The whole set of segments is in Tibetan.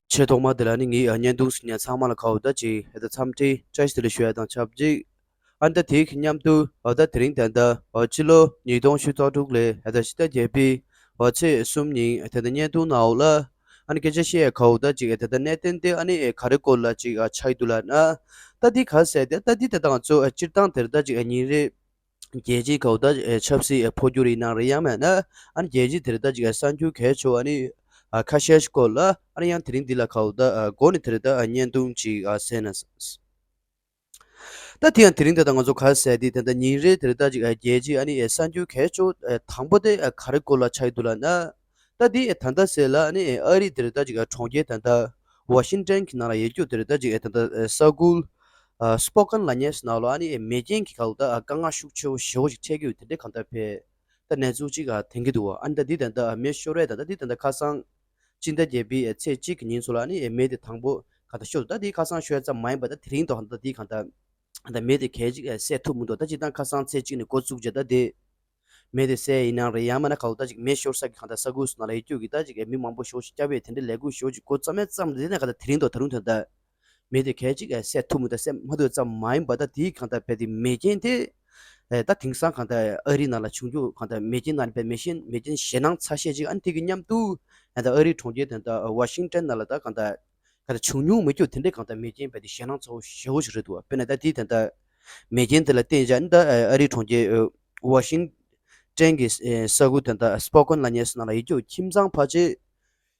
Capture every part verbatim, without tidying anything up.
ཆེས་ཐོག་མ་དེ་ལ་ནི་ངས་བརྙན་ཐུང་གཟིགས་མཁན་ཚང་མ་ལ་ཁ་བོ་ད་ཅིག་ཨ་ད་འཚམས་འདྲི་བཀྲ་ཤིས་བདེ་ལེགས་ཞུ་ཡ་དང་ཆབས་ཅིག་ཨ་ད་དེའི་མཉམ་དུ་ཨ་ད་དེ་རིང་ད་ལྟ་ཨ་ཕྱི་ལོ་ཉིས་སྟོང་ཉི་ཤུ་རྩ་དྲུག་ལོའི་ཨ་ད་ཕྱི་ཟླ་བརྒྱད་པའི་ཨ་ཚེས་གསུམ་ཉིན་ད་ལྟ་བརྙན་ཐུང་ནང་ལ་ཨ་ནི་སྐད་ཆ་བཤད་ཡ་ཁ་བོ་ད་ཅིག་ཨ་ད་ད་གནད་དོན་དེ་ཨ་ནི་ག་རེ་སྐོར་ལ་ཅིག་ཨ་ཆགས་ཡོད་འདུག་ལབ་ན། ད་འདི་ག་ཟེར་ཏེ་ད་འདི་ད་ད་ང་ཚོ་ཨ་སྤྱིར་བཏང་དེར་ད་ཅིག་ཨ་ཉིན་རེ་རྒྱལ་སྤྱིའི་ཁ་བོ་ད་ཆབ་སྲིད་འཕོ་འགྱུར་ཡིན་ན་རེད་ཡང་མིན་ན་ཨ་ནི་རྒྱལ་སྤྱིའི་དེར་ད་ཅིག་གསར་འགྱུར་གལ་ཆེ་བ་ཨ་ནི་ཁ་ཤས་ཤིག་སྐོར་ལ་ཨ་ནི་ཡང་དེ་རིང་འདི་ལ་ཁ་བོ་ད་འགོ་ནས་དེར་ད་བརྙན་ཐུང་ཅིག་ཟེར་ན། ད་དེ་ཡང་དེ་རིང་ད་ལྟ་ང་ཚོ་ག་ཟེར་དེ་ད་ལྟ་ཉིན་རེ་དེར་ད་ཅིག་རྒྱལ་སྤྱིའི་ཨ་ནི་གསར་འགྱུར་གལ་ཆེ་དང་པོ་དེ་ག་རེ་སྐོར་ལ་ཆགས་ཡོད་འདུག་ལབ་ན། ད་དེ་ད་ལྟ་ཟེར་ལ་ཨ་ནི་ཨ་རི་དེར་ད་ཅིག་གྲོང་ཁྱེར་ད་ལྟ་ཝ་ཤིང་ཏན་གྱི་ནང་ལ་ཡོད་རྒྱུ་དེར་ད་ཅིག་ད་ལྟ་ས་ཁུལ་སྤོ་ཀན་ལབ་མཁན་ཞིག་ནང་ལ་ཨ་ནི་མེ་རྐྱེན་གྱི་ཁ་ལོ་ད་དཀའ་ངལ་ཤུགས་ཆེ་བོ་ཞེ་བོ་ཞིག་འཕྲད་ཀྱི་ཡོད་དེ་འདྲའི་གང་ལྟར་ཕེ་ད་གནས་ཚུལ་ཅིག་ཐོན་གྱི་འདུག་ཨ་ནི་ད་འདི་ད་ལྟ་མེ་ཤོར་བས་ད་ལྟ་འདི་ད་ལྟ་ཁ་སང་སྤྱི་ཟླ་བརྒྱད་པའི་ཚེས་གཅིག་གི་ཉིན་ཚོ་ལ་ཨ་ནི་མེ་དེ་དང་པོ་གང་ལྟར་ཤོར་འདུག་ད་འདི་ཁ་སང་ཤོར་ཙམ་མ་ཡིན་པ་ད་དེ་རིང་ཐོག་ད་འདི་གང་ལྟར་ད་མེ་དེ་གལ་ཅིག་བསད་ཐུབ་མི་འདུག་ད་སྤྱིར་བཏང་ཁ་སང་ཚེས་གཅིག་ནས་འགོ་བཙུགས་རྗེས་ད་དེ། མེ་དེ་བསད་ཡིན་ནའང་རེད་ཡང་མིན་ན་ག་ལོ་ད་ཅིག་མེ་ཤོར་ས་གི་གང་ལྟར་ས་ཁུལ་སོགས་ནང་ལ་ཡོད་རྒྱུ་གི་ད་ཅིག་མི་མང་པོ་ཞེ་པོ་ཞིག་བསྐྱབས་པས་དེ་འདྲའི་ལས་འགུལ་ཞེ་པོ་ཅིག་འགོ་བརྩམས་མེད་ཙམ་དེ་ནས་གང་ལྟར་དེ་རིང་ཐོག་ད་རུང་ཐོན་ད། མེ་དེ་གལ་ཅིག་བསད་ཐུབ་མི་འདུག་བསད་མ་ཐུབ་ཙམ་མ་ཡིན་པ་ད་དེའི་གང་ལྟར་བས་དེ་མེ་རྐྱེན་དེ། ད་དེང་སང་གང་ལྟར་ཨ་རི་ནང་ལ་བྱུང་རྒྱུ་གང་ལྟར་མེ་རྐྱེན་ནང་བས་མེ་ཤེན་མེ་རྐྱེན་ཞེད་སྣང་ཚ་ཤས་ཅིག་ཨ་ནི་དེ་གི་མཉམ་དུ་ད་ཨ་རིའི་གྲོང་ཁྱེར་དེ་ད་ཝ་ཤིང་ཏན་ནང་ལ་ད་གང་ལྟར། ག་ད་བྱུང་མྱོང་མེད་རྒྱུ་དེ་འདྲའི་གང་ལྟར་མེ་རྐྱེན་བས་དེ་ཞེད་སྣང་ཚ་བོ་ཞེ་བོ་ཞིག་རེད་འདུག་དཔེར་ན་ད་དེའི་དེ་འདྲ་མེ་རྐྱེན་དེ་ལ་བརྟེན་བྱས་ནི་ད་ཨ་རིའི་གྲོང་ཁྱེར་ཝ་ཤིང་ཏན་གྱི་ས་ཁུལ་དེ་འདྲ་སྤོ་ཀོན་ལབ་མཁན་ནང་ལ་ཡོད་རྒྱུ་ཁྱིམ་ཚང་ཕལ་ཆེར་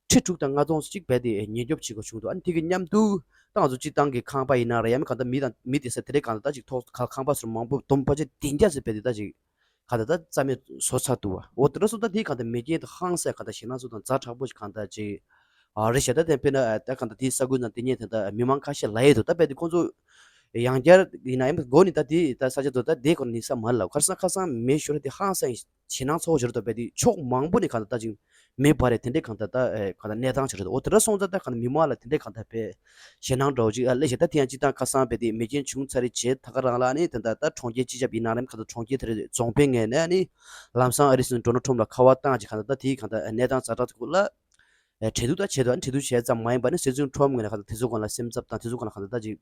ཁྲི་དྲུག་དང་ལྔ་སྟོང་ཙམ་ཅིག་བས་དེ་ཉེན་སྐྱོབ་བྱེད་དགོས་བྱུང་འདུག་ཨ་ནི་དེ་གི་མཉམ་དུ་ད་ང་ཚོ་སྤྱིར་བཏང་གི་ཁང་པ་ཡིན་ན་རེད་ཡང་མིན་གང་ལྟར་མི་དང་མི་དེ་ས་དེ་འདྲའི་གང་ལྟར་ད་ཅིག་ཐོག་ཁང་པ་སོར་མང་པོ་སྡོམ་ཕལ་ཆེར་བདུན་བརྒྱ་ཙམ་བས་དེ་ད་ཅིག་ག་ད་ད་རྩ་མེད་བཟོ་ཚར་འདུག་བ། འོ་དེ་འདྲ་སོང་ད་དེའི་གང་ད་མེ་རྐྱེན་དང་ཧང་སང་གང་ད་ཞེད་སྣང་སོགས་དང་ཛ་དྲག་པོ་ཞིག་གང་ད་ཅིག་ཨ་རེད་ཤག་ད་དེ་དཔེར་ན་ད་གང་ད་དེའི་ས་ཁུལ་ནང་དེ་ཉིད་དེ་ད་མི་མང་ཁ་ཤས་ལ་ཡོད་དོ་ད་དཔེ་དེ་ཁོང་ཚོ་ཡང་བསྐྱར་ཡིན་ན་ཡང་མགོ་ནས་ད་དེ་ད་ས་ཆ་དོ་ད་དེ་ཁོ་ནི་ས་མ་ལ་ཁར་སང་ཁ་སང་མེ་ཤོར་དེ་ཧང་སང་ཞེད་སྣང་ཚ་བོ་ཞིག་རེད་དོ་དཔེ་དེ་ཕྱོགས་མང་པོ་ནས་གང་ད་ད་ཅིག་མེ་འབར་རེད་དེ་འདྲའི་གང་ད་ད་གང་ད་གནས་སྟངས་ཅིག་རེད་དོ། འོ་དེ་འདྲ་སོང་ཙང་ད་གང་ད་མི་མང་ལ་དེ་འདྲའི་གང་ད་དཔེ་ཞེད་སྣང་འདྲ་བོ་ཅིག་ཨ་ལས་ཞེ་ད་དེ་ཡང་སྤྱིར་བཏང་ཁ་སང་བས་དེ་མེ་རྐྱེན་བྱུང་ཚར་རེད་བྱས་ད་ག་རང་ལ་ནི་ད་ད་ད་གྲོང་ཁྱེར་སྤྱི་ཁྱབ་ཡིན་ན་རེད་ག་ད་གྲོང་ཁྱེར་དེ་རེད་རྫོང་དཔོན་ངོས་ནས་ནི་ལམ་སང་ཨ་རི་སྲིད་འཛིན་ཌོ་ནལ་ཊམ་ལ་ཁ་པར་བཏང་ཅིག་ག་ད་ད་དེའི་ག་ད་གནས་སྟངས་ཛ་དྲག་ཐུག་ལ་གྲོས་བསྡུར་ད་བྱས་དོ་གྲོས་བསྡུར་བྱས་ཙམ་མ་ཡིན་པ་ནི་སྲིད་འཛིན་ཊམ་ངོས་ནས་ག་ད་དེ་ཚོ་སྒང་ལ་སེམས་འཚབ་དང་དེ་ཚོ་སྒང་ལ་ག་ད་ད་ཅིག་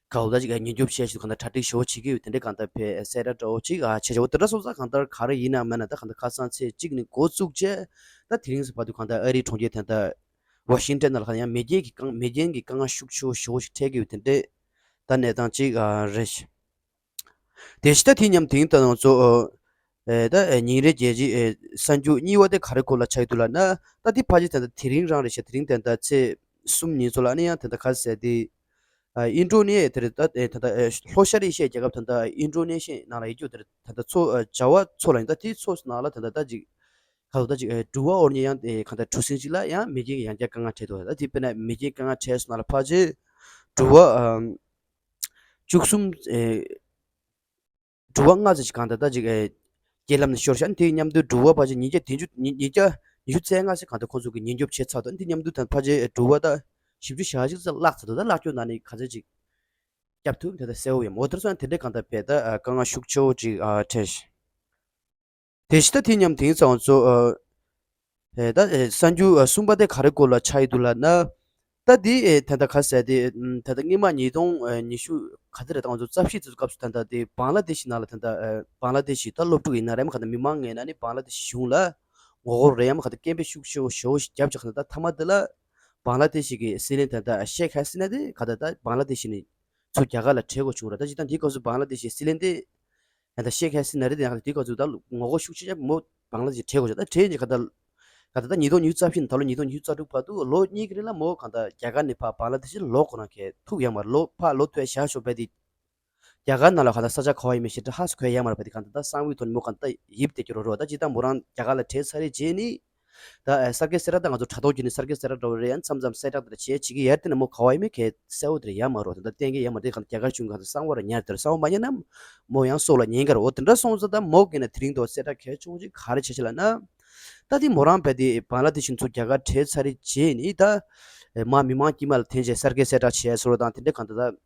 ག་ད་ད་ཅིག་ཉེན་སྐྱོབ་བྱས་ཞིག་ག་ད་གྲ་སྒྲིག་ཞེ་པོ་བྱེད་ཀྱི་ཡོད་དེ་འདྲའི་ག་ད་ཕེ་གསལ་བསྒྲགས་འདྲ་བོ་ཅིག་བྱས་བྱས་འོ་དེ་འདྲ་སོང་ཙང་ག་ད་ག་རེ་ཡིན་ན་མིན་ན་ད་ག་ད་ཁ་སང་ཚེས་གཅིག་ནས་འགོ་བཙུགས་བྱས་ད་དེ་རིང་ཙམ་བར་དུ་ག་ད་ཨ་རིའི་གྲོང་ཁྱེར་དེ་ད། ཝ་ཤིང་ཊོན་ནང་ལ་ཡང་མེ་རྐྱེན་གྱི་དཀའ་མེ་རྐྱེན་གྱི་དཀའ་ངལ་ཤུགས་ཆེ་བོ་ཞེ་པོ་ཞིག་འཕྲད་ཀྱི་ཡོད་དེ་འདྲས་ད་གནས་སྟངས་ཅིག་རེད། དེ་ཕྱི་ད་དེ་མཉམ་དེང་ད་ང་ཚོ་ད་ཉིན་རེ་རྒྱལ་སྤྱིའི་གསར་འགྱུར་གཉིས་པ་དེ་ག་རེ་སྐོར་ལ་ཆགས་ཀྱི་འདུག་ལབ་ན། ད་དེ་ཕལ་ཆེར་ད་ལྟ་དེ་རིང་རང་རེད་ཤག་དེ་རིང་ད་ལྟ་ཚེས་གསུམ་ཉིན་ཚོ་ལ་ཨ་ནི་ཡང་ད་ལྟ་ག་ཟེར་དེ། ཨིན་ཌོ་ནེ་ཤི་ཡ་དེ་རེད་ད་ད་ལྟ་ལྷོ་ཤར་ཨེ་ཤི་ཡའི་རྒྱལ་ཁབ་ད་ལྟ་ཨིན་ཌོ་ནེ་ཤི་ཡའི་ནང་ལ་ཡོད་རྒྱུ་དེ་རེད་ད་ལྟ་མཚོ་ཇ་བ་མཚོ་ལ་ཡིན་ད་དེའི་མཚོ་ནང་ལ་ད་ལྟ་ད་ཅིག་ཁ་ལོ་ད་ཅིག་ཨེ་འགྲུལ་བ་འོར་ཉེ་ཡང་ཨེ་གང་ལྟར་གྲུ་གཟིངས་ཅིག་ལ་ཡང་མེ་རྐྱེན་གྱི་ཡང་བསྐྱར་དཀའ་ངལ་འཕྲད་འདུག་ད་དེ་དཔེར་ན་མེ་རྐྱེན་དཀའ་ངལ་འཕྲད་སོང་ན་ལ་ཕལ་ཆེར་འགྲུལ་བ་ཨམ་བཅུ་གསུམ་ཨེ་འགྲུལ་བ་ལྔ་ཙམ་ཞིག་གང་ལྟར་ད་ཅིག་ཨེ་རྐྱེན་ལམ་ནས་ཤོར་ཤག་དེའི་མཉམ་དུ་འགྲུལ་བ་ཕལ་ཆེར་ཉིས་བརྒྱ་བདུན་ཅུ་ཉིས་ཉིས་བརྒྱ་ཉི་ཤུ་རྩ་ལྔ་ཙམ་གང་ལྟར་ཁོང་ཚོ་གིས་ཉེན་སྐྱོབ་བྱས་ཚར་འདུག་དེ་མཉམ་དུ་ད་ཕལ་ཆེར་འགྲུལ་བ་ད་བཞི་བཅུ་ཞེ་གཅིག་ཙམ་བརླག་ཚར་འདུག་ད་བརླག་རྒྱུ་ནང་ནས་ག་ཚོད་ཅིག་བསྐྱབ་ཐུབ་དེ་ད་གསལ་བོ་ཡིན། འོ་དེར་སོང་དེ་འདྲའི་གང་ལྟར་བས་ད་དཀའ་ངལ་ཤུགས་ཆེ་བོ་ཅིག་འཕྲད་ཤག་དེ་ཕྱི་ད་དེ་མཉམ་དེང་སང་ཚོ་ཨ་ད་གསར་འགྱུར་གསུམ་པ་དེ་ག་རེ་སྐོར་ལ་ཆགས་ཡོད་འདུག་ལབ་ན། ད་དེ་ད་ལྟ་ག་ཟེར་དེ་ད་ལྟ་སྔོན་མ་ཉིས་སྟོང་ཉི་ཤུ་ག་ཚོད་རེད་ད་ང་ཚོ་རྩ་བཞི་དེ་ཚོ་སྐབས་སུ་ད་ལྟ་དེ་བང་ལ་དེ་ཤི་ནང་ལ་ད་ལྟ་བང་ལ་དེ་ཤི་ད་སློབ་ཕྲུག་ཡིན་ན་རེད་མ་ག་ད་མི་མང་ངོས་ནས་ནི་བང་ལ་དེ་ཤི་གཞུང་ལ་ངོ་རྒོལ་རེད་ཡ་མ་ག་ད་སྐད་འབོད་ཤུགས་ཆེ་བོ་ཞེ་བོ་ཞིག་བརྒྱབ་ཅིག་ག་ད་མཐའ་མ་དེ་ལ་བང་ལ་དེ་ཤི་གི་སྲིད་བློན་ད་ལྟ་ཤེག་ཧ་སི་ན་དེ་ག་ད་ད་བང་ལ་དེ་ཤི་ནི་ཚུར་རྒྱ་གར་ལ་བྲོས་དགོས་བྱུང་ར། ད་ཅི་ད་འདི་སྐབས་སུ་བང་ལ་དེ་ཤི་སྲིད་བློན་དེ། ད་ཤེག་ཧ་སི་ན་རེད་དེ་ཡང་དེ་སྐབས་སུ་ད་ངོ་རྒོལ་ཤུགས་ཆེ་ཆེ་མོ་བང་ལ་དེ་ཤི་བྲོས་དགོས་བྱུང་ད་བྲོས་ནས་ག་ད་ག་ད་ད་ཉིས་སྟོང་ཉི་ཤུ་རྩ་བཞི་ནས་ད་ལོ་ཉིས་སྟོང་ཉི་ཤུ་རྩ་དྲུག་བར་དུ་ལོ་གཉིས་ཀྱི་རིང་ལ་མོ་ག་ད་རྒྱ་གར་ནས་ཕར་བང་ལ་དེ་ཤི་ལོག་གོ་ན་གས་ཐུག་ཡ་མ་རེད། ལོ་ཕར་ལོ་ཐོས་བཞག་ཤོག་པས་དེ། རྒྱ་གར་ནང་ལ་ག་ད་ས་ཆ་ག་བ་ཡིན་མིན་ཞེ་དྲག་ཧ་སུ་གོ་ཡ་མ་རེད་པ། དེ་ག་ད་ད་གསང་བའི་ཐོག་ནས་མོ་ག་ད་ཡིབ་དེ་གྱུར་རོ་རོ། ད་ཅི་ད་མོ་རང་རྒྱ་གར་ལ་བྲོས་ཚར་རེད་བྱས་ནི། ད་ཨ་སར་ཀེ་སེ་ར་ད་ང་ཚོ་དྲ་ཐོག་བརྒྱུད་ནས་སར་ཀེ་སེ་ར་འདྲ་བོ་རེད་ཡང་མཚམས་མཚམས་གསལ་བསྒྲགས་དེ་འདྲ་བྱས་བྱེད་ཀྱི་ཡར་དེ་ནས་མོ་ག་བ་ཡིན་མིན་གས་གསལ་བོ་དེ་འདྲ་ཡ་མ་རོ། དེ་འདྲ་གཏན་འཁེལ་ཡ་མ་རེད། ག་ད་རྒྱ་གར་གཞུང་ག་ད་གསང་བ་ར་ཉར་དེ་འདྲ་གསང་བ་མ་ཉར་ན་མོ་ཡང་སྲོག་ལ་ཉེན་ཁ་རོ། འོ་དེ་འདྲ་སོང་ཙང་ད་མོ་གས་ན་དེ་རིང་ཐོག་གསལ་བསྒྲགས་གལ་ཆུང་ཅིག་ག་རེ་བྱས་ཤག་ལབ་ན། ད་དེ་མོ་རང་བས་དེ་བང་ལ་དེ་ཤི་ཚུར་རྒྱ་གར་བྲོས་ཚར་རེད་བྱས་ནི་ད་མ་མི་མང་དཀྱིལ་མ་ལ་འཐེན་བྱས་སར་ཀེ་སེ་ར་བྱས་སོ་རོ་དང་དེ་འདྲ་གང་ད་ད།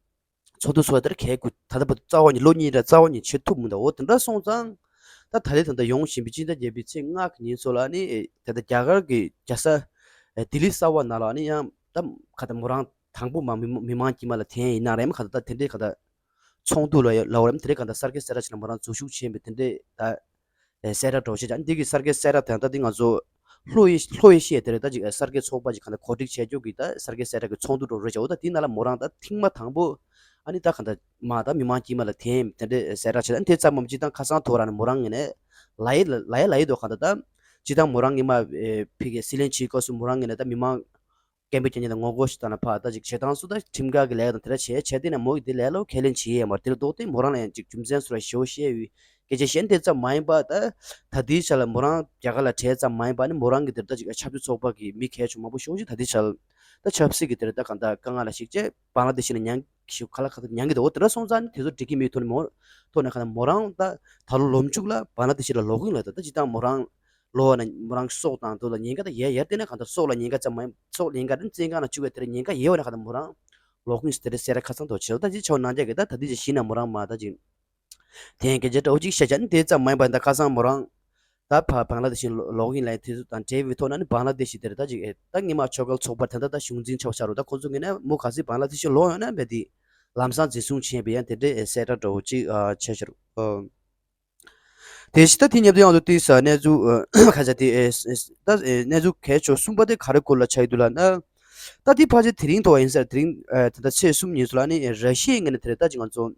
ཚོགས་འདུ་ཚོགས་དེར་གལ་དགོས་ད་ལྟ་བར་དུ་རྩ་བ་ཉིད་ལོ་གཉིས་ར་རྩ་བ་ཉིད་བྱེད་ཐུབ་མི་འདུག་འོ་དེ་འདྲ་སོང་ཙང་། ད་ད་ལྟའི་ད་ལྟ་ཡོང་བཞིན་པའི་སྤྱི་ཟླ་བརྒྱད་པའི་ཚེས་ལྔ་གི་ཉིན་ཚོ་ལ་ནི་ད་ལྟ་རྒྱ་གར་གྱི་རྒྱལ་ས་ ལྡི་ལི་གསར་པ་ནང་ལ་ནི་ཡང་ད་ག་ད་མོ་རང་དང་པོ་མ་མི་མི་མང་དཀྱིལ་མ་ལ་ཐོན་ཡིན་ན་རེད། མ་ག་ད་ད་དེ་འདྲའི་ག་ད་ཚོགས་འདུ་ལ་ལ་འོ་རེད། དེ་འདྲའི་ག་ད་གསར་འགོད་གསལ་བསྒྲགས་བྱས་ན་མོ་རང་འཛུལ་ཞུགས་བྱས་པའི་དེ་འདྲའི་ད་གསལ་བསྒྲགས་འདྲ་བོ་བྱས་ཀྱང་འདི་གི་གསར་འགོད་གསལ་བསྒྲགས་དང་ད་འདི་ང་ཚོ་ལྷོ་ཨེ་ལྷོ་ཨེ་ཤི་ཡའི་དེ་རེད། ད་ཅིག་གསར་འགོད་ཚོགས་པ་ཅིག་ག་ད་གོ་སྒྲིག་བྱས་རྒྱུ་གི་ད་གསར་འགོད་གསལ་བསྒྲགས་ཀྱི་ཚོགས་འདུ་འདྲ་བོ་རེད་བྱ། འོ་ད་དེ་ནང་ལ་མོ་རང་ད་ཐེངས་མ་དང་པོ་ཨ་ནི་ད་ག་ད་མ་ད་མི་མང་དཀྱིལ་མ་ལ་ཐོན་དེ་འདྲའི་གསལ་བསྒྲགས་བྱས། ཨ་ནི་དེ་ཙམ་མམ་སྤྱི་བཏང་ཁ་སང་ཐོ་ར་ནས་མོ་རང་ངོས་ནས་ལ་ཡེ་ལ་ཡེ་ལ་ཡེ་འདུག་ག་ད་ད་སྤྱི་བཏང་མོ་རང་ངོས་མ་ཕི་གེ་སི་ལེན་བྱེད་སྐབས་སུ་མོ་རང་ངོས་ནས་ད་མི་མང་སྐད་འབོད་རྒྱག་མཁན་དང་ངོ་རྒོལ་ཞིག་བཏང་ན་ཕ་ད་ཅིག་བྱེད་སྟངས་སུ་ད་ཁྲིམས་འགལ་གྱི་ལས་དང་དེ་འདྲ་བྱས་བྱས་དེ་ནས་མོ་གི་དེ་ལས་ལོ་ཁས་ལེན་བྱེད་ཡས་མ་རེད། དེ་ལ་ལྡོག་སྟེ་མོ་རང་ལ་ཡང་ཅིག་རྒྱུ་མཚན་སུ་ར་ཞེ་པོ་བཤད་ཡོད་སྐད་ཆ་བཤད་དེ་ཙམ་མ་ཡིན་པ་ད་ད་ལྟའི་ཆ་ལ་མོ་རང་རྒྱ་གར་ལ་བྲོས་ཙམ་མ་ཡིན་པ་ནི་མོ་རང་གི་དེར་ད་ཅིག་ཆབ་སྲིད་ཚོགས་པ་གི་མི་གལ་ཆེ་མང་པོ་ཞེ་པོ་ཅིག་ད་ལྟའི་ཆ་ལ་ད་ཆབ་སྲིད་ཀྱི་དེར་ད་གང་ལྟར་དཀའ་ངལ་ལ་ཞིག་བྱས་བང་ལ་དེ་ཤི་ནས་ཉང་ཞུ་ཁ་ལ་ཁ་ད་ཉང་གི་ད་འོ་དེ་འདྲ་སོང་ཙང་ནི་དེ་ཚོ་འགྲིག་གི་མེད་ཐོག་ནས་མོ་ཐོག་ནས་ག་ད་མོ་རང་ད་ད་ལོ་ལོ་མཇུག་ལ་བང་ལ་དེ་ཤི་ལ་ལོག་གི་ཡིན་ལ་ད་ད་ཅི་ད་མོ་རང་ལོ་ན་མོ་རང་སྲོག་དང་དུ་ལ་ཉེན་ཁ་དང་ཡལ་ཡལ་དེ་ནས་གང་ལྟར་སྲོག་ལ་ཉེན་ཁ་ཙམ་མ་ཡིན་སྲོག་ཉེན་ཁ་དེ་བཙོན་ཁང་ལ་བཅུག་པའི་དེར་ཉེན་ཁ་ཡལ་བ་ན་གང་ལྟར་མོ་རང་ལོག་གིན་སི་དེ་རེ་སེ་ར་ཁ་ཚང་དོ་ཆེ་ད་ཅི་ཆོ་ནང་རྒྱ་གི་ད་ད་དི་ཅི་ཤི་ན་མོ་རང་མ་ད་ཅི་དེ་སྐད་ཆ་འདྲ་བོ་ཅིག་བཤད་བྱ་ནི་དེ་ཙམ་མ་ཡིན་པ་ད་ཁ་སང་མོ་རང་ད་ཕ་བང་ལ་དེ་ཤི་ལོག་གིན་ལ་དེ་ཚོ་དང་འབྲེལ་བའི་ཐོག་ན་ནི་བང་ལ་དེ་ཤི་དེ་རེ་ད་ཅི་ད་ངེད་མ་ཆོ་གལ་ཚོགས་པ་ད་ད་ད་གཞུང་འཛིན་ཆོག་ཆ་རུ་ད་ཁོ་ཚོ་ངེད་ན་མོ་ག་སི་བང་ལ་དེ་ཤི་ལོག་ཡོང་ན་བས་དེ་ལམ་སང་འཛིན་བཟུང་བྱས་པའི་ཡང་དེ་འདྲའི་སེ་ར་འདྲ་བོ་ཅིག་ཆེ་ཆེ་རུ། དེ་ཕྱི་ད་དེ་མཉམ་དུ་ཡང་དུ་དེ་ས་གནས་ཚུལ་ཁ་ཆ་དེ་ད་གནས་ཚུལ་གལ་ཆེ་གསུམ་པ་དེ་ག་རེ་སྐོར་ལ་ཆགས་ཡོད་འདུག་ལབ་ན། ད་དེ་ཕལ་ཆེར་དེ་རིང་ཐོག་ཡིན་ས་དེ་རིང་ད་ལྟ་ཚེས་གསུམ་ཉིན་སུ་ལ་ནི་ར་ཤི་ཡའི་ངོས་ནས་དེ་རེད་ད་ཅི་ང་ཚོ་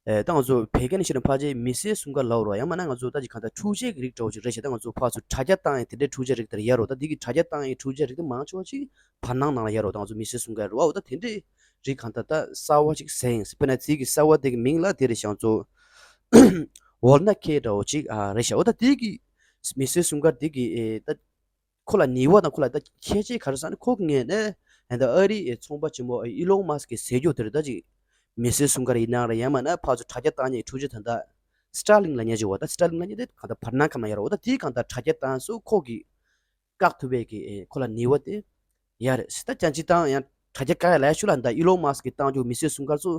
ད་ང་ཚོ་བོད་སྐད་ནས་བཤད་ན་ཕལ་ཆེར་མི་སེར་སྲུང་སྐར་ལབ་རོགས་ཡང་མིན་ན་ང་ཚོ་ད་ཅི་གང་ལྟར་འཕྲུལ་ཆས་ཀྱི་རིགས་འདྲ་བོ་ཅིག་རེད་ཤག་ད་ང་ཚོ་ཕར་ཚུར་དྲ་རྒྱ་བཏང་ཡས་དེ་འདྲའི་འཕྲུལ་ཆས་རིགས་དེར་ཡོད་རོགས་ད་དེ་གི་དྲ་རྒྱ་བཏང་ཡས་འཕྲུལ་ཆས་རིགས་དེ་མང་ཆེ་བ་ཅིག་བར་སྣང་ནང་ལ་ཡོད་རོགས་ད་ང་ཚོ་མི་སེར་སྲུང་སྐར་རེད་བ། འོ་ད་དེ་འདྲའི་རིགས་གང་ལྟར་ད་གསར་བ་ཅིག་ཟེར་ཡིན་དཔེར་ན་དེ་གི་གསར་བ་དེ་གི་མིང་ལ་དེ་རེད་ཤག་ང་ཚོ་ཝོལ་ནཊ་ཁེ་འདྲ་བོ་ཅིག་ཨ་རེད་ཤག་འོ་ད་དེ་གི་མི་སེར་སྲུང་སྐར་དེ་གི་ཨེ་ད་ཁོ་ལ་ནུས་པ་དང་ཁོ་ལ་ད་ཁྱད་ཆོས་ག་རེ་ཟེར་ན་ཁོ་གི་ངོས་ནས་ད་ཨ་རིའི་ཚོང་པ་ཆེན་མོ་ཨི་ལོན་མཱ་སི་ཀི་ཟེར་རྒྱུ་དེ་རེད་ད་ཅིག་མི་སེར་སྲུང་སྐར་ཡིན་ན་རེད་ཡང་མིན་ན་ཕར་ཚུར་དྲ་རྒྱ་བཏང་མཁན་འཕྲུལ་ཆས་ད་ལྟ་སི་ཊར་ལིང་ལབ་མཁན་ཅིག་ཡོད་པ་ད་སི་ཊར་ལིང་ལབ་མཁན་དེ་གང་ལྟར་བར་སྣང་ཁ་ན་ཡོད་རེད། འོ་ད་དེའི་གང་ལྟར་དྲ་རྒྱ་བཏང་སུ་ཁོ་གི་བཀག་ཐུབ་པའི་གི་ཨེ་ཁོ་ལ་ནུས་པ་དེ་ཡ་རེད། ད་ཅང་ཅི་བཏང་ཡང་དྲ་རྒྱ་བཀག་ཡ་ལས་ཤུ་ལ་ད་ཨི་ལོན་མཱ་སི་ཀི་བཏང་རྒྱུ་མི་སེར་སྲུང་སྐར་ཚོ་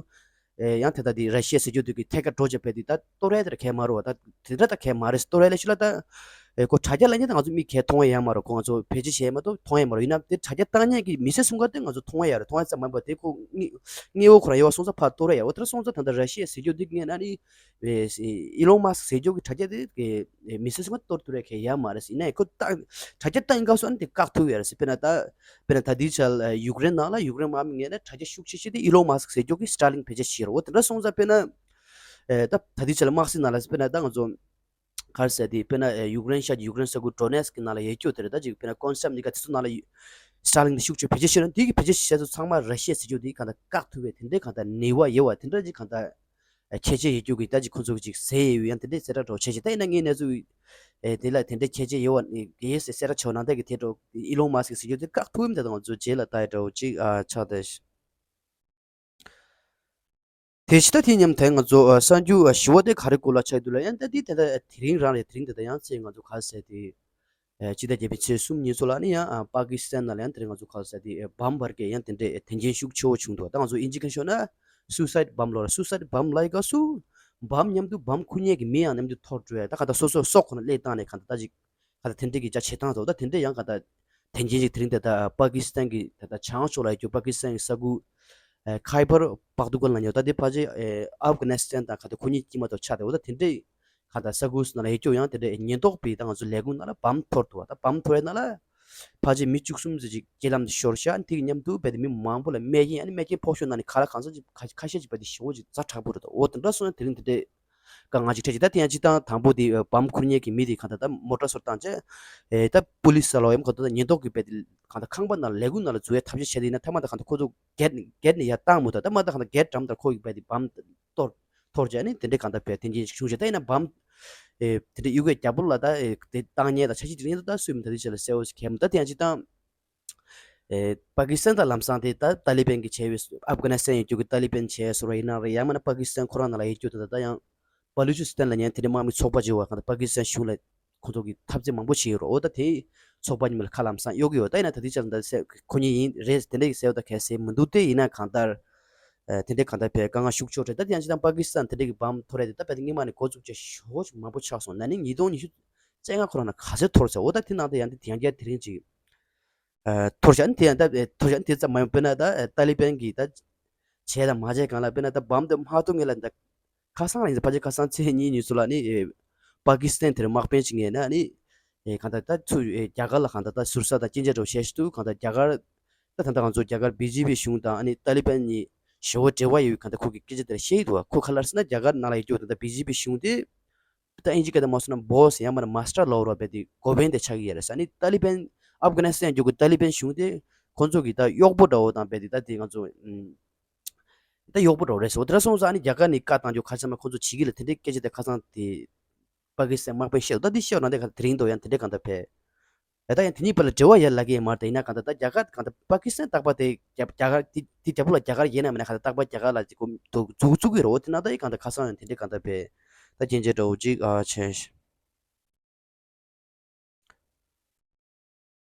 ཨེ་ཡང་དེ་ལྟ་དེ་ར་ཤི་ཡ་ཟེར་རྒྱུ་དེ་གི་ཐད་ཀར་འགྲོ་བྱེད་པའི་དེ་ད་གཏོར་ཡ་དེ་ར་གས་མ་རེད་བ། ད་དེ་འདྲ་ད་གས་མ་རེད། གཏོར་ཡ་ལས་ཤུ་ལ་ད་ཨེ་ཁོ་དྲ་རྒྱ་ལ་ཉེ་ད་ང་ཚོ་མིག་གས་མཐོང་ཡ་ཡ་མ་རེད། ཁོ་ང་ཚོ་བེད་སྤྱོད་བྱས་མ་གཏོགས་མཐོང་ཡ་མ་རེད། ཡིན་ན་དེ་དྲ་རྒྱ་བཏང་མཁན་གི་མི་སེར་སྲུང་སྐར་དེ་ང་ཚོ་མཐོང་ཡ་ཡ་རེད། མཐོང་ཡ་ཙམ་མ་ཡིན་པ་དེ་ཁོ་དངོས་པོ་ཁོ་རང་ཡོད་བ་སོང་ཙང་ཕར་གཏོར་ཡ་ཡ། འོ་དེ་འདྲ་སོང་ཙང་ད་ལྟ་ར་ཤི་ཡ་ཟེར་རྒྱུ་དེ་ངས་ན་ནི་ཨི་ལོན་མཱ་སི་ཟེར་རྒྱུ་གི་དྲ་རྒྱ་དེ་གི་མི་སེར་སྲུང་སྐར་གཏོར་ཐུབ་རེད་ཁེ་ཡ་མ་རེད། ཡིན་ནའི་ཁོ་ད་དྲ་རྒྱ་བཏང་སྐབས་སུ་ཨ་ནི་དེ་བཀག་ཐུབ་ཡ་རེད། དཔེར་ན་ད་དཔེར་ན་ད་དེའི་ཆར་ཡུཀ་རེན་ནང་ལ་ཡུཀ་རེན་དམག་མི་ངོས་ནས་དྲ་རྒྱ་ཤུགས་ཆེ་ཤོས་དེ་ཨི་ལོན་མཱ་སི་ཟེར་རྒྱུ་གི་སི་ཊར་ལིང་བེད་སྤྱོད་བྱེད་རོགས། འོ་དེ་འདྲ་སོང་ཙང་དཔེར་ན་ད་ད་དེའི་ཆར་དམག་སྲིད་ནང་ལ་དཔེར་ན་ད་ང་ཚོ་ག་རེ་ཟེར་དེ་དཔེར་ན་ཡུཀ་རེན་ཤར་གྱི་ཡུཀ་རེན་ས་ཁུལ་ཌོ་ནེ་སི་ཀི་ནང་ལ་ཡོད་རྒྱུ་དེ་རེད། ད་ཅིག་དཔེར་ན་ཀོན་སམ་ནི་ཀ་དེ་ཚོ་ནང་ལ་སི་ཊར་ལིང་དེ་ཤུགས་ཆེ་བེད་སྤྱོད་བྱེད་རོགས། དེ་གི་བེད་སྤྱོད་བྱེད་ས་ཚོ་ཚང་མ་ར་ཤི་ཡ་ཟེར་རྒྱུ་དེ་གང་ལྟར་བཀག་ཐུབ་པའི་དེ་འདྲའི་གང་ལྟར་ནུས་པ་ཡོད་བ་དེ་འདྲ་ཅིག་གང་ལྟར། ཁྱད་ཆོས་ཡོད་རྒྱུ་གི་ད་ཅིག་ཁོ་ཚོ་གི་ཅིག་ཟེར་ཡོད་ཡང་དེ་འདྲའི་གསལ་བསྒྲགས་འདྲ་བོ་བྱས་ཤིག་ད་ཡིན་ན་ངའི་གནས་ཚུལ་ཨེ་དེ་ལ་དེ་འདྲའི་ཁྱད་ཆོས་ཡོད་བ་ཡོད་ཟེར་གསལ་བསྒྲགས་བྱས་པ་ནང་ལྟར་གི་དེ་འདྲ་ཨི་ལོན་མཱ་སི་ཀི་ཟེར་རྒྱུ་དེ་བཀག་ཐུབ་ཡིན་ད་ང་ཚོ་རྗེས་ལ་ལྟ་ཡ་འདྲ་བོ་ཅིག་ཨ་ཆགས་ད་ཤི། དེ་ཕྱི་ད་དེ་མཉམ་དེ་ང་ཚོ་ཨ་གསར་འགྱུར་ཨ་ཞི་བ་དེ་ག་རེ་སྐོར་ལ་ཆགས་འདུག་ལ་ཡང་ད་དེ་དེ་ད་དེ་རིང་རང་རེད། དེ་རིང་དེ་ད་ཡང་ཚེ་ང་ཚོ་ག་ཟེར་དེ། ཨེ་སྤྱི་ཟླ་བརྒྱད་པའི་ཚེས་གསུམ་ཉིན་སོགས་ལ་ནི་ཡང་ཨ་པ་ཀི་སི་ཐན་ནང་ལ་ཡང་དེ་རིང་ང་ཚོ་ག་ཟེར་དེ་ཨེ་བམ་འབར་གས་ཡང་དེ་འདྲའི་ཨེ་དོན་རྐྱེན་ཤུགས་ཆེ་བོ་བྱུང་འདུག་ད་ང་ཚོ་ཨིན་ཇི་སྐད་ཤོད་ན་སུ་སའིད་བམ་ལབ་ར། སུ་སའིད་བམ་ལབ་ཡི་སྐབས་སུ་བམ་མཉམ་དུ་བམ་འཁུར་མཁན་གྱི་མི་ཡང་མཉམ་དུ་འཐོར་འགྲོ་ཡ། ད་ག་ད་སོ་སོ་སྲོག་ཁོ་ན་སླེབས་བཏང་ནས་ག་ད་ད་ཅིག་ག་ད་དེ་འདྲའི་གི་ཅག་བྱེད་སྟངས་ཚོ་ད་དེ་འདྲའི་ཡང་ག་ད་དོན་རྐྱེན་ཅིག་དེ་རིང་དེ་ད་པ་ཀི་སི་ཐན་གྱི་དེ་ད་བྱང་ཕྱོགས་ལ་ཡོད་རྒྱུ་པ་ཀི་སི་ཐན་གྱི་ས་ཁུལ་ཨེ་ཁའི་བར་པག་ཏུ་ཀལ་ལ་ཉོ་ད་དེ་ཕལ་ཆེར་ཨེ་ཨབ་གྷ་ནི་སི་ཐན་དང་ག་ད་ཁོ་གཉིས་དཀྱིལ་མ་གཏོགས་ཆགས་ཏེ་འོ་ད་དེ་འདྲའི་ག་ད་ས་ཁུལ་ནང་ལ་ཡོད་རྒྱུ་ཡང་དེ་འདྲའི་ཉེན་རྟོག་པས་ད་ང་ཚོ་ལས་ཁུངས་ནང་ལ་བམ་འཐོར་འདུག་བ། ད་བམ་འཐོར་ཡ་ནང་ལ་ཕལ་ཆེར་མི་བཅུ་གསུམ་ཙམ་ཅིག་རྐྱེན་ལམ་དུ་ཤོར་ཤག་དེ་གི་མཉམ་དུ་རྦད་དེ་མི་མང་པོ་ལ་རྨས་སྐྱོན་ཨ་ནི་རྨས་སྐྱོན་ཕོག་ཤོར་ནང་ནས་ག་ལ་གང་ས་ཅིག་ཁ་ཁ་ཤས་ཅིག་རྦད་དེ་ཞེ་པོ་ཅིག་ཛ་དྲག་པོ་རེད། ད་འོ་དེ་འདྲ་སོང་ན་དེ་རིང་དེ་འདྲའི་དཀའ་ངལ་ཅིག་འཕྲད་ཅིག་ད་དེ་ཡང་སྤྱི་བཏང་དང་པོ་དེ་བམ་འཁུར་མཁན་གྱི་མི་དེ་གང་ལྟར་ད་མོ་ཊ་སོར་བཏང་བྱས་ཨེ་ད་པུ་ལི་སི་ལ་ཡང་གང་ལྟར་ད་ཉེན་རྟོག་གི་རྦད་དེ་གང་ལྟར་ཁང་པ་ནང་ལས་ཁུངས་ནང་ལ་འཛུལ་ཡ་ཐབས་ཤེས་བྱས་ཏེ་ཡིན་ན་མཐའ་མ་ད་གང་ལྟར་ཁོ་ཚོ་སྒེར་སྒེར་ནས་ཡར་བཏང་མུ་མཐུད་ད་མ་ད་གང་ལྟར་སྒེར་འགྲམ་དང་ཁོ་གི་རྦད་དེ་བམ་གཏོར་འཐོར་བྱས་ནས་དེ་འདྲའི་གང་ལྟར་བས་དེ་འདྲའི་བྱུང་བྱས། ད་ཡིན་ན་བམ་ཨེ་དེ་འདྲའི་གཡུག་གས་རྒྱ་བོར་ལ་ད་ཨེ་དེ་བཏང་ཉེས་དང་འཆར་གཞི་དེ་རིང་ད་སུས་མི་ད་དེ་བྱས་ལ་གསལ་བོ་ཞིག་གས་མི་ད་དེ་ཡང་སྤྱི་བཏང་ཨེ་པ་ཀི་སི་ཐན་དང་ལམ་སང་དེ་ད་ཏཱ་ལི་བན་གྱི་བྱས་པའི་ཨབ་གྷ་ནི་སི་ཐན་ཡོད་རྒྱུ་གི་ཏཱ་ལི་བན་བྱས་སོ་ར་ཡིན་ན་རེད། ཡང་མིན་ན་པ་ཀི་སི་ཐན་ཁོ་རང་ནང་ལ་ཡོད་རྒྱུ་དེ་ད་ད་ཡང་བ་ལུ་ཅི་སི་ཐན་ལ་ཉན་དེ་འདྲའི་དམག་མི་ཚོགས་པ་ཅིག་ཡོད་པ་གང་ལྟར་པ་ཀི་སི་ཐན་གཞུང་ལ་ཁོ་ཚོ་གིས་འཐབ་རྩོད་མང་པོ་བྱས་ཡོད་རེད། འོ་ད་དེའི་ཚོགས་པ་གཉིས་ལ་ཁ་ལམ་སང་གཡོག་གི་ཡོད། ད་ཡིན་ན་ད་དེ་ཆ་ལ་ད་ཟེར་ཁོ་གཉིས་ཡིན་རེད་དེ་འདྲ་གི་ཟེར་བ་ད་གལ་སྲིད་མི་འདུག་སྟེ་ཡིན་ན་གང་ལྟར་ཨ་དེ་འདྲའི་གང་ལྟར་བས་དཀའ་ངལ་ཤུགས་ཆེ་རེད། ད་དེ་ཡང་སྤྱི་བཏང་པ་ཀི་སི་ཐན་དེ་འདྲའི་གི་བམ་འཐོར་རེད་དེ་ད་བས་དེ་སྔོན་མ་ནས་འགོ་བཙུགས་བྱས་ཞོ་མང་པོ་ཆགས་སོང་། ན་ནིང་ཉིས་སྟོང་ཉི་ཤུ་རྩ་ལྔ་ཁོ་རང་ན་ག་ཚོད་འཐོར་ཟེར། འོ་ད་དེ་ནང་དུ་ཡང་དེ་དེ་ཡང་བསྐྱར་དེ་རིང་ཅིག་ ཨ་འཐོར་ཤག་ནི་དེ་ཡང་ད་ཨེ་འཐོར་ཤག་ནི་དེ་ཙམ་མ་ཡོང་། དཔེར་ན་ད་ཨེ་ཏཱ་ལི་བན་གྱིས་ད་བྱས་དང་མ་བྱས་སྒང་ལ་དཔེར་ན་ད་བམ་དེ་མ་གཏོང་ངེས་ལ་ད་ཁ་སང་རང་ཡིན་ཙང་ཕལ་ཆེར་ཁ་སང་ཚེས་གཉིས་ཉིན་སུ་ལ་ནི་ཨེ་པ་ཀི་སི་ཐན་དེར་དམག་དཔོན་བྱེད་མཁན་ན་ནི་ཨེ་གང་ལྟར་ད་ཚུར་ཨེ་རྒྱ་གར་ལ་གང་ལྟར་ད་ཟུར་ཟ་དང་སྐྱོན་ཆ་འདྲ་བོ་བཤད་ཤི་འདུག་གང་ལྟར་རྒྱ་གར་ད་ད་ལྟ་ང་ཚོ་རྒྱ་གར་བི་ཇེ་པི་གཞུང་དང་ཨ་ནི་ཏཱ་ལི་བན་གཉིས་ཞེ་པོ་འབྲེལ་བ་ཡོད་གང་ལྟར་ཁོ་གི་སྐད་ཆ་དེར་བཤད་ཡི་འདུག་བ། ཁོ་ག་ལ་ཟེར་ན་རྒྱ་གར་ནང་ལ་ཡོད་རྒྱུ་ད་ལྟ་བི་ཇེ་པི་གཞུང་དེ་ད་ཨིན་ཇི་སྐད་དུ་མ་སོང་ན་བོ་སི་ཡང་མིན་ན་མ་སི་ཊར་ལབ་རོགས་བས་དེ་འགོ་དཔོན་དེ་ཆགས་ཀྱི་ཡོད་རེད་ཟེར། ཨ་ནི་ཏཱ་ལི་བན་ཨབ་གྷ་ནི་སི་ཐན་རྒྱུག་གི་ཏཱ་ལི་བན་གཞུང་དེ་ཁོ་ཚོ་གི་ད་གཡོག་པོ་འདྲ་བོ་དང་རྦད་དེ་ད་དེ་ང་ཚོ་ཨུམ། ད་གཡོག་པོ་འདྲ་བོ་རེད་ཟེར། འོ་དེ་འདྲ་སོང་ཙང་ཨ་ནི་རྒྱ་གར་ནས་བཀའ་བཏང་རྒྱུ་ཁ་ཤས་མ་ཁོ་ཚོ་བྱེད་ཀྱི་ལ་དེ་འདྲའི་སྐད་ཆ་དེ་ཁ་སང་དེ་པ་ཀི་སི་ཐན་དམག་དཔོན་བཤད་འདུག་ད་འདི་བཤད་འོ་ན་དེ་ག་དེ་རིང་འདུག་ཡང་དེ་འདྲའི་གང་ལྟར་བས། ད་ཡང་དེ་གཉིས་བར་ལ་འབྲེལ་བ་ཡོད་ལབ་ཀྱི་ཡོད་མ་རེད། ད་ཡིན་ན་གང་ལྟར་ད་རྒྱ་གར་གང་ལྟར་པ་ཀི་སི་ཐན་རྟག་པར་དེ་རྒྱ་རྒྱ་གར་དེ་དེ་རྒྱ་བོད་ལ་རྒྱ་གར་ཡིན་ན་མིན་ན་གང་ལྟར་རྟག་པར་རྒྱ་གར་ལ་ཅིག་གོ་འཛུགས་འཛུགས་ཀྱི་རེད། འོ་དེ་ན་ད་ཡི་གང་ལྟར་ཁ་སང་ཡང་དེ་འདྲའི་གང་ལྟར་བས་ད་རྐྱེན་ཆེ་འདྲ་བོ་ཅིག་ཨ་བྱས།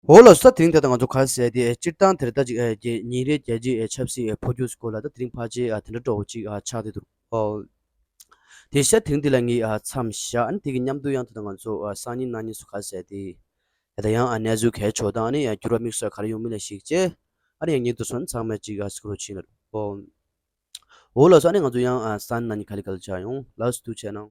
འོ་ལགས་སོ། ད་དེ་རིང་ད་ལྟ་ང་ཚོ་ག་རེ་ཟེར་དེ་སྤྱིར་བཏང་དེར་ད་ཅིག་ཨེ་རྒྱལ་ཉིན་རེའི་རྒྱལ་སྤྱིའི་ཨེ་ཆབ་སྲིད་ཨེ་འཕོ་འགྱུར་སྐོར་ལ་ད་དེ་རིང་ཕལ་ཆེར་ཨ་དེ་འདྲ་འདྲ་བོ་ཅིག་ཨ་ཆགས་བསྡད་འདུག་ཨོ། དེ་བྱས་དེ་རིང་འདི་ལ་ངས་ཨ་མཚམས་བཞག་ཨ་ནི་དེ་གི་མཉམ་དུ་ཡང་ད་ལྟ་ང་ཚོ་ཨ་སང་ཉིན་གནངས་ཉིན་སུ་ག་རེ་ཟེར་དེ་ད་ལྟ་ཡང་ཨ་གནས་ཚུལ་གལ་ཆེ་བ་དང་ཨ་ནི་ཡང་འགྱུར་བ་དམིགས་བསལ་ག་རེ་ཡོང་མིན་ལ་གཞིགས་བྱས་ཨ་ནི་ཡང་ཉིན་དུ་སོང་ཚང་མ་ཅིག་ཨ་སྐུ་རོགས་བྱིན་ལ་ཨོ། འོ་ལགས་སོ། ཨ་ནི་ང་ཚོ་ཡང་ཨ་སང་ཉིན་གནངས་ཉིན་ག་ལེ་ག་ལེ་བྱ་ཡོང་ལགས་སོ། ཐུགས་རྗེ་གནང་།